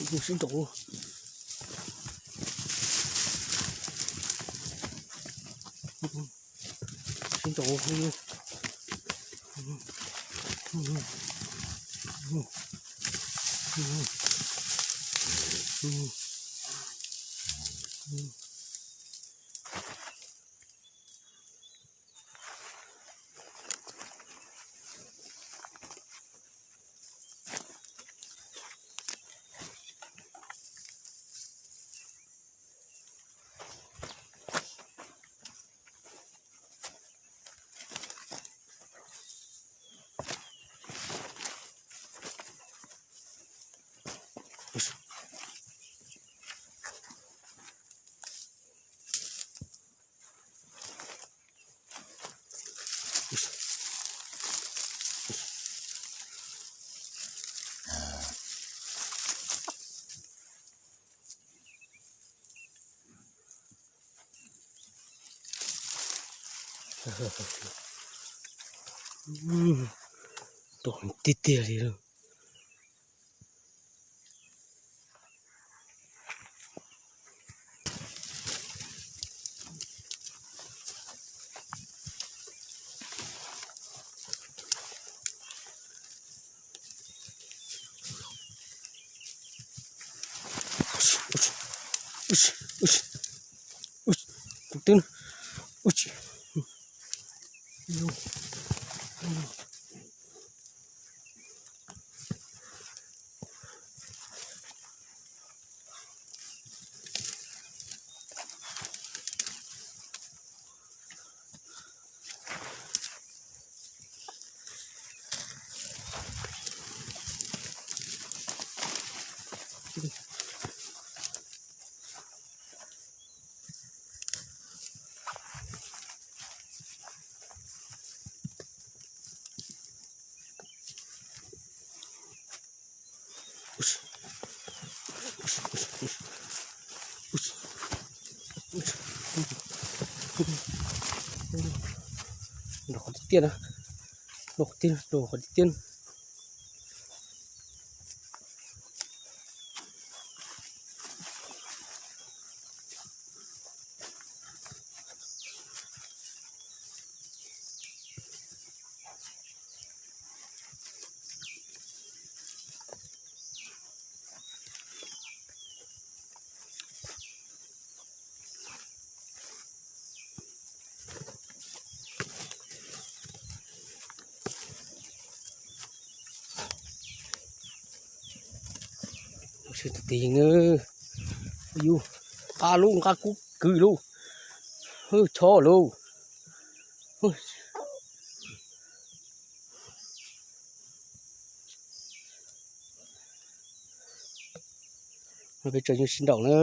Sib nraus, sib nraus. Tuag tiag tiag li lauj. Tus twg? Rau qhov tiaj tiaj na, rau qhov tiaj, rau qhov tiaj tiaj. Sawv tus tis yus, a lub nqa kub kwv lub, chob lub. Peb tseem yuav sib nraus na.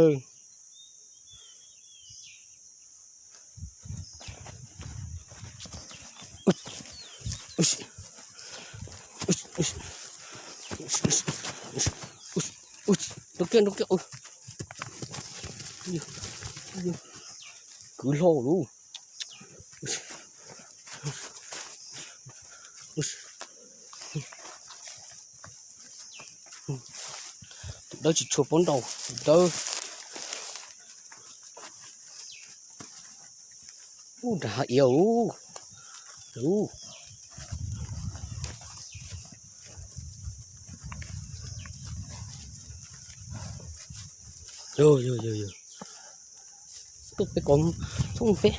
Nrau kiag, nrau kiag. Kwv hlo lub. Tus dawb tsis tshua paub ntaus, tus dawb. Ub, nrad hav iav ub. Yog, yog, yog, yog. Tuaj peb ko, thoob peb.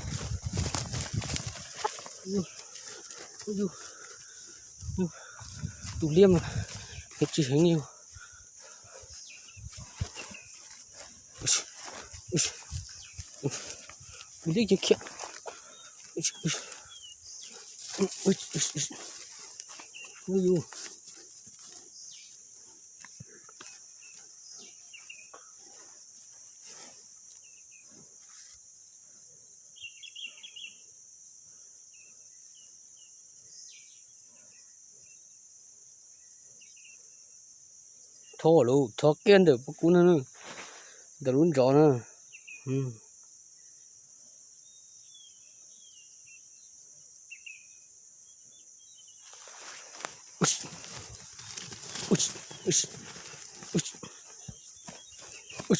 Tus liab mas heev tsis heev li. Tus liab ces khiav. Thov lus thov kiag ntawm pob kub no, ntawm lub ntsov na.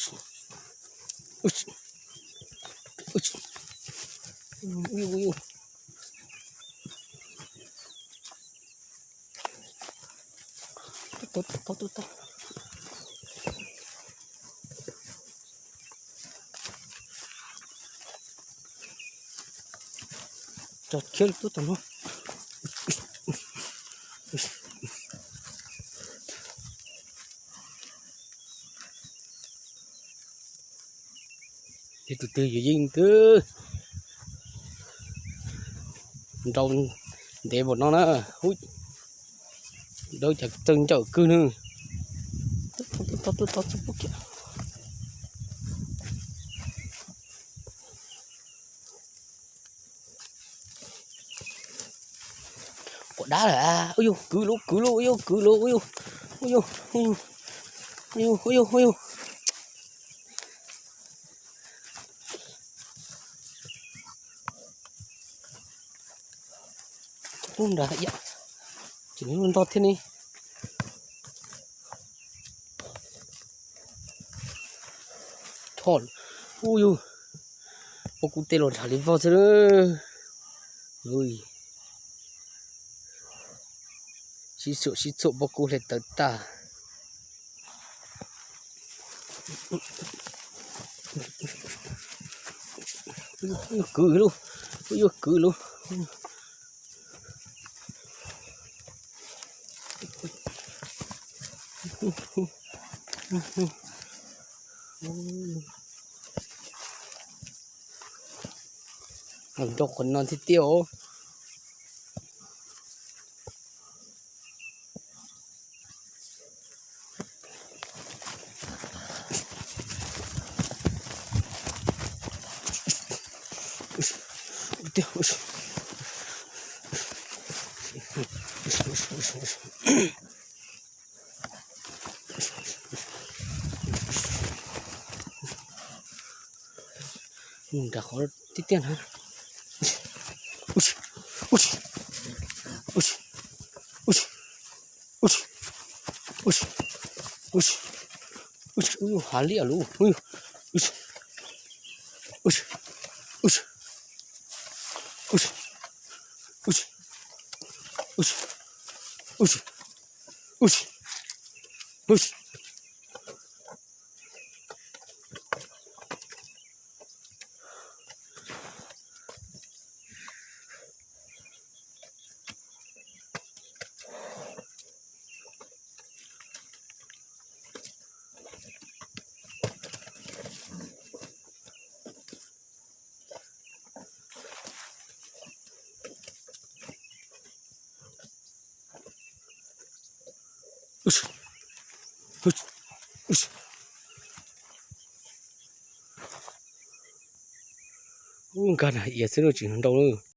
Cov khiab tuaj tom no. Ces tus twg yuav yeej twg nrau ntev npaum no na. Ub, dawb cas txawj ncawm kawg na. Quav dab lawm. Ub yug, kwv lauj, kwv lauj, ub yug, kwv lauj, ub yug, ub yug, ub yug, ub yug, ub yug. Ub nrad, ces nws ntog thiab ne. Thoj, ub yug, pob kub tej los nrhav li vog xwb. Sib txhuam sib txhuam pob kub hle tawv tag. Ub yug kwv lauj, ub yug kwv lauj. Nrau qhov no tiag tiag os. Nrad qhov tiag tiag na. Ub yug, hav liaj lauj. Ub, nkag nag iav xwb tsis nrau.